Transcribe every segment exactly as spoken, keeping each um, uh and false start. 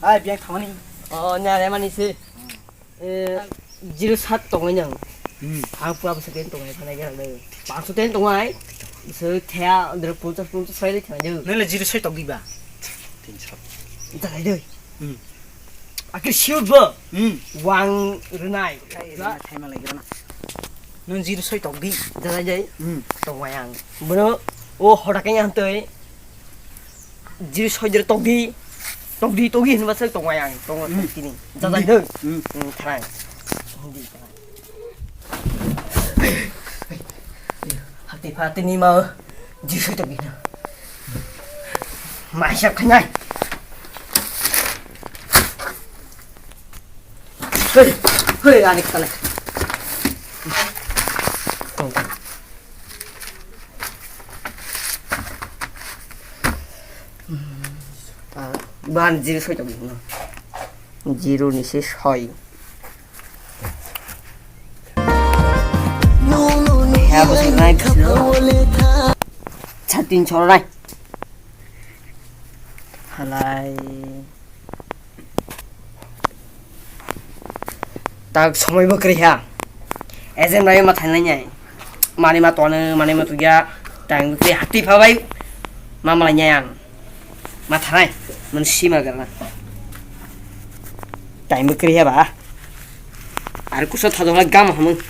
Ai, biang thangmani. Oh, nya re mani se. Eh, zero sat tongnai nang. Hmm. Ang pura bwswk ten tongnai, thanai gerang dai. Pangsho ten tongnai. Bwswk thaya, dero ponchas, ponchas sai le thanai dai. Nang le zero soi tong di ba? Tinsho. Thanai dai. Hmm. Akhe sure bo. Hmm. Wang rwnai. Khai rwna, khai malai rwna. Nung zero soi tong di. Thanai dai. Hmm. Tongnai ang. Bono, o hoda kanya hantoi. Jiri soidere tokdi, tokdi, tokdi hinba se tongo yang, tongo Hmm. tini. Jajai doi. Hmm. Hmm, thanai. Hindi thanai. Hati pha tini ma, jiri soi tokdi na. Maisa khanai. Hei, hei, ani kala. Tong. Ah, ban zero soi tong no. Zero ni se soi. Ya, bwswk nai bwswk. Sa tin chor nai. Halai. Tak somoi bo kwrwi ha. Agent bai ma thanai nai. Mani ma tone, mani ma tuya. Tang kwrwi hati pha bai. Ma malai nai ang. Ma thanai. Mun sima garna. Time bo kwrwi ha ba. Ar kusa thajong la gam hamung.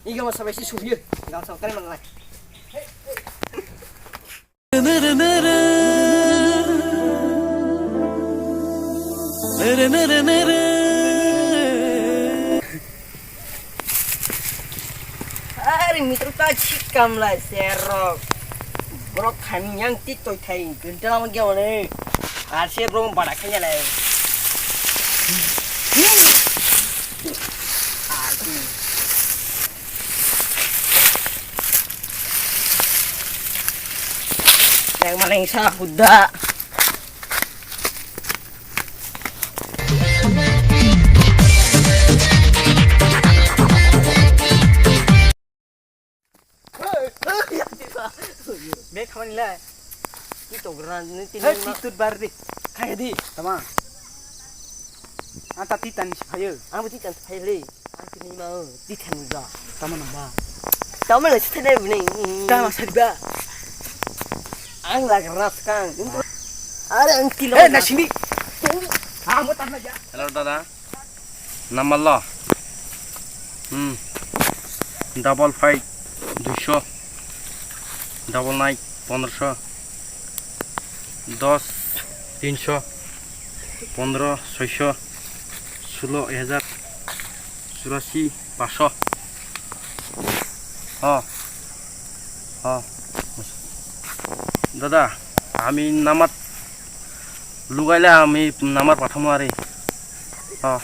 Iga masa bai si subiyo. Gam sa kare manai. Are mitro ta chikam lai serok. Borok thani yang ti toi thai gunta lama gya wane. Ar se borok bada khanya lai. Agi. Yang maling sa huda. Be khamani lai. Ki to gran ni tin. Hey, ma. Ti tut bar di. Khai di. Tama. Anta ti tan si phayo. Ang ti tan si phayo le. Ang ti ni ma ti tan ga. Tama na ba. Tama na si tan ni. Tama sa di ba. Ang lag ras kang. Are ang ti lo. Hey, na sini. Ah, mo tan na ja. Hello, dada. Number lo. Hmm. Double five, duisho. Double nine, pondrosho. Dos, tinsho. Pondro, soisho. Sulo, ek hajar. Churasi, paso. Ho. Ho. Dada, ami namat lugaile ami namar pathamu ari. Ha.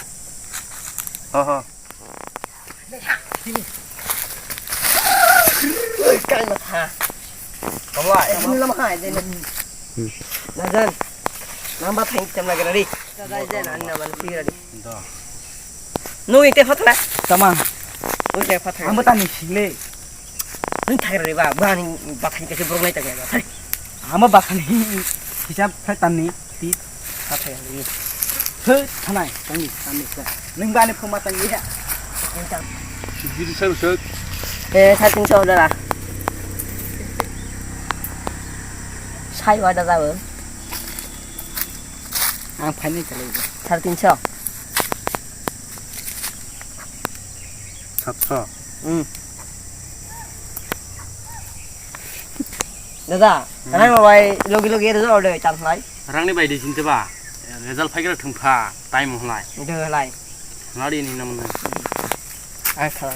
Ha, ha. Kai ma tha. Kamu lah, eh, ini lama hai, ini. Najan. Namba thang cem lagi ri. Najan, anna man pi ri. Da. Nung ite phatla. Tama. Nung ite phatla. Ang bo tani single. Nung thang ri ba, ba ni ba thang ke borok nai ta ga. Ang bo ba thang hisab khai tani ti. Phatla ni. He, thanai, tani, tani. Nung ba ni phoma tani ya. Sijil sar sar. Eh, sar tin so dara. Sai wa dara. Ang phaini kalai. Sar tin so. Satso. Hmm. Dada, hmm. Rang bai logi logi result order chance lai. Rangni bai di chinte ba. Result phaigra thungpha time lai. De lai. Nari ni namna. Ang khala.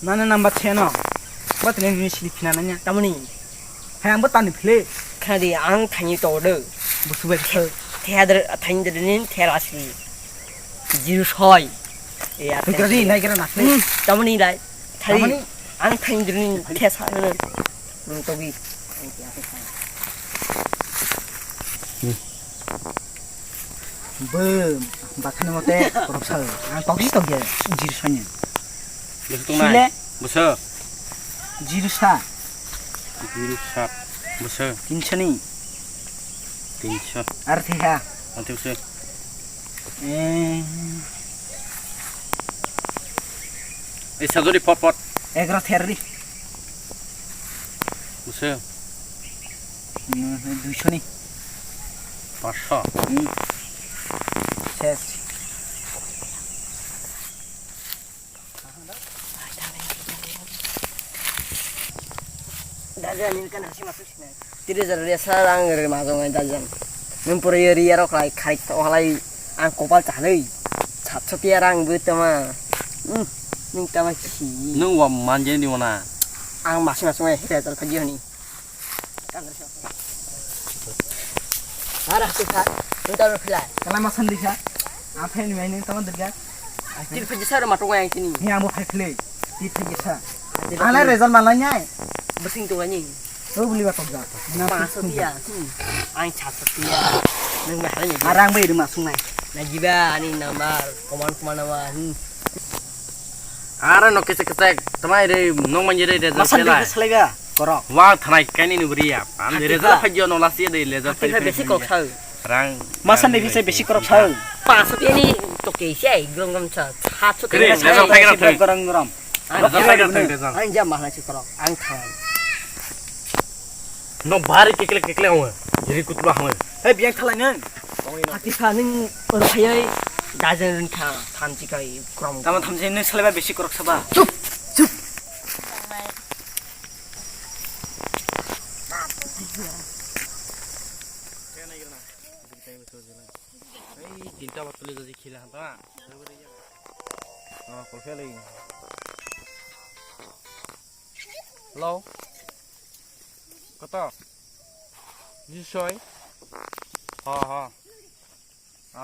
Nana number ten no. Bat ni ni sili phina nanya. Tamani. Hai, ang bo tani phile. Khadi ang thani to do. Busu bai khe. Thedar thani de ni thera si. Jiru soi. Ya. Naigra di, naigra na. Hmm, tamani lai. Thari. Tamani? Ang thani de ni thesa na. Nung to bi. Bo bathani mote koroksa ang tokji tokya jiri sanya. Bwswk tongnai? Sile? Bwswk? Jiri sa. Jiri sa. Bwswk? Tinsani. Tinso. Ar thaiha. Ang thaiha. Eh. Eh, sajori pot pot. Egra therri. Bwswk? Hmm, duisoni. Paso. Hmm. Ses. Dajan, ini kan hasil masuk sini. Tiri jar ria sa rang re ma jong dajan. Nung pura ya ria rok lai khai to halai ang kopal chalai. Sat sat ya rang bu tama. Hmm, nung tama si. Nung wa manje ni wana. Ang masuk masuk ngai hita jar kaji hani. Ara tu sa, tu tahu pula. Kalau masan di sa, apa ini mainin teman derga? Tir phaji sa ma tonga yang sini. Ni amo phai phle. Tir phaji sa. Ala result malai nyai. Besing tu ani. Tu beli batok ja. Paso dia. Hmm. Ang chaso dia. Nang mahal ni. Arang bai rumah sungai. Najiba ani nambar koman koman nama. Hmm. Ara no kese kese tamai re nong manje re result. Masan di phelai. Selai ba. Korok. Wa thanai kaini ni bri ya. Ang de result phai jo no last year de result phai. Besi kok sa. Rang. Masan de bisa besi korok sa. Paso ini to ke se gom gom sa. Hat so. Kre, result phai kra thai. Gorong gorong. Result phai kra thai result. Ang jam mahal si korok. Ang thang. No bari kekle kekle ang. Jiri kutba ang. Hei biang thalai nang. Hati kha nang oro phai. Dajen kha thamchi kai krom. Tama thamchi nang selai ba besi korok sa ba. Chup. Chup. Ei, tinta batuli jaji khila hanta. Oh, kolphe lai. Hello. Koto? Duisoi? Ha, ha.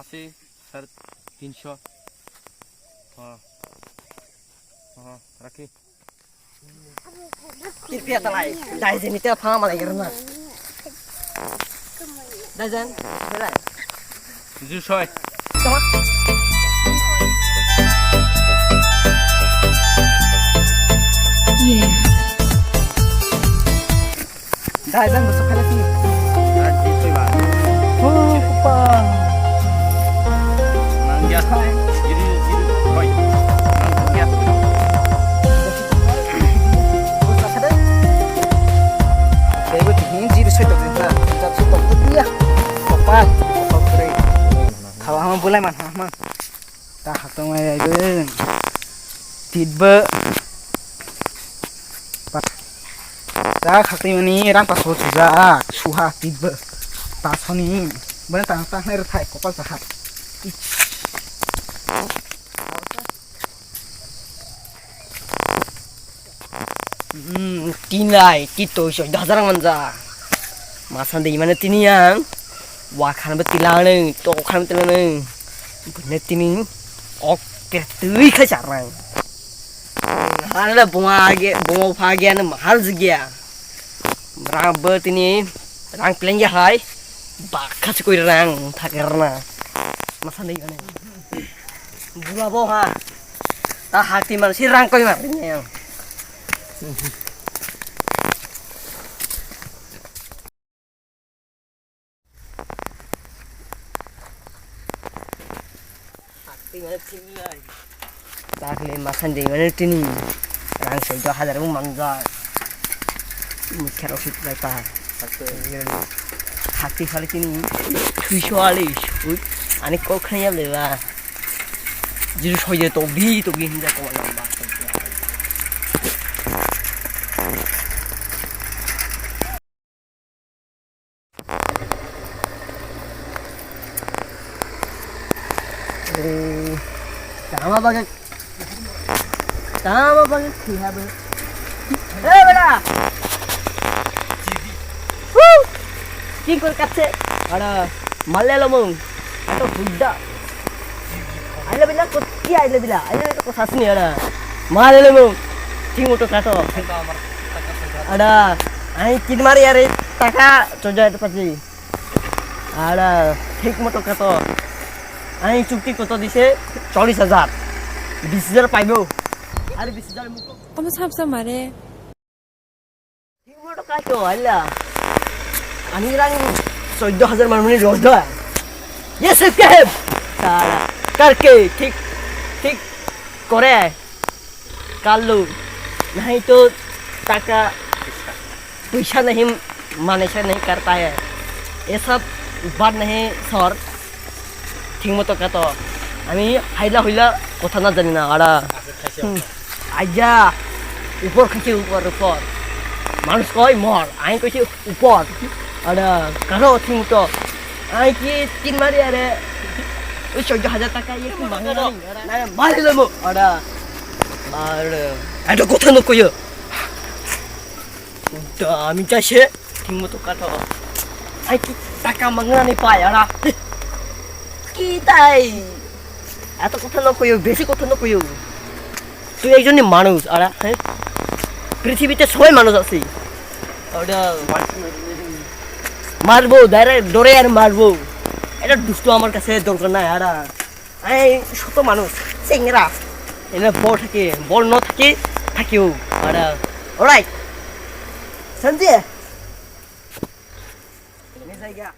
Asi, sare tinsho. Ha. Ha, rakhi. Kirpia talai, Daijani te phama lai rna. Daijan, belai. Jusoi. Tama. Yeah. Dai, jang bwswk khailai sini. Dai, twi twi ba. Oh, kupa. Nangya. Hai. Giri, giri, hoi. Nangya. Bwswk khailai. Teibo tihini jiri soi tongkha. Jat soi tongkha dia. Kopai, kopai kwrwi. Thawa hama bulai man ha hama. Ta khak tongmani raibo. Titbo. Ta khak tongmani rang paso sujak. Suha titbo. Pasoni. Bani tang tang nai rwthai kopal kaham. Hmm, tinlai, tito, soi, dua hajar manja. Masa di mana tini yang? Wakhan betul anu, tokhan betul anu. Bener tini, ok, tui khai charang. Hala bunga age, bunga phage anu mahal jigya. Rang bo tini, rang plengya hai, bakha chikoi rang thakarna. Masa di mana? Bula bo ha. Ta hakti man si rang koi mar ni. Hakti man si lai. Ta khle masan de man tini. Rang soi do hajar mo manjak. Mukha rok si lai ta. Hakti phale tini. Tui so ali. Ani kok khaya le ba. Jiru soide tokdi, tokdi hinja koma nang ba. Eh, tama bagai, tama bagai, siha ba. Eh, bela. Woo! King kor katse. Ada malle lomong. Atau buddha. Aile bila koti aile bila. Aile bila ko sasni ada. Malle lomong. King moto kato. Ada. Ai kin mari are taka choja itu pasti. Ada. King moto kato. Ani chukti koto dise? Chollish hajar. Bis hajar paibo. Ar bis hajar muko. Omo sab sa mare. Thik moto kaito hala. Ani rang choddo hajar manmani rojda. Ye sab ke hai? Sala. Karke thik thik kore. Kar lo, nahi to taka puisa nahi, manaisa nahi karta hai. Ye sab baat nahi sir, thik moto kaito. Ami haila huila kotha na jani na, ara. Hmm. Aja, upor khaise upor, upor. Manush koi mor, ain koise upor. Ara, karo thik moto. Ai ki tin mari are. Ui choddo hajar taka ye ki mangna ni. Na mari lo mo. Ara. Ara. Ai to kotha no koyo. Da ami jaise thik moto kaito. Ai ki taka mangna ni pai ara. Ki tai. Eto kotha no koyo, besi kotha no koyo. Tui ekjon ni manush, ara, hai? Prithibite sobai manush achi. Ora. Marbo, direct dore ar marbo. Eta dusto amar kache dorkar nai, ara. Ai, soto manush, chengra. Ene bol thaki, bol no thaki, thaki o, ara. Alright. Sanjay. Ne jaiga.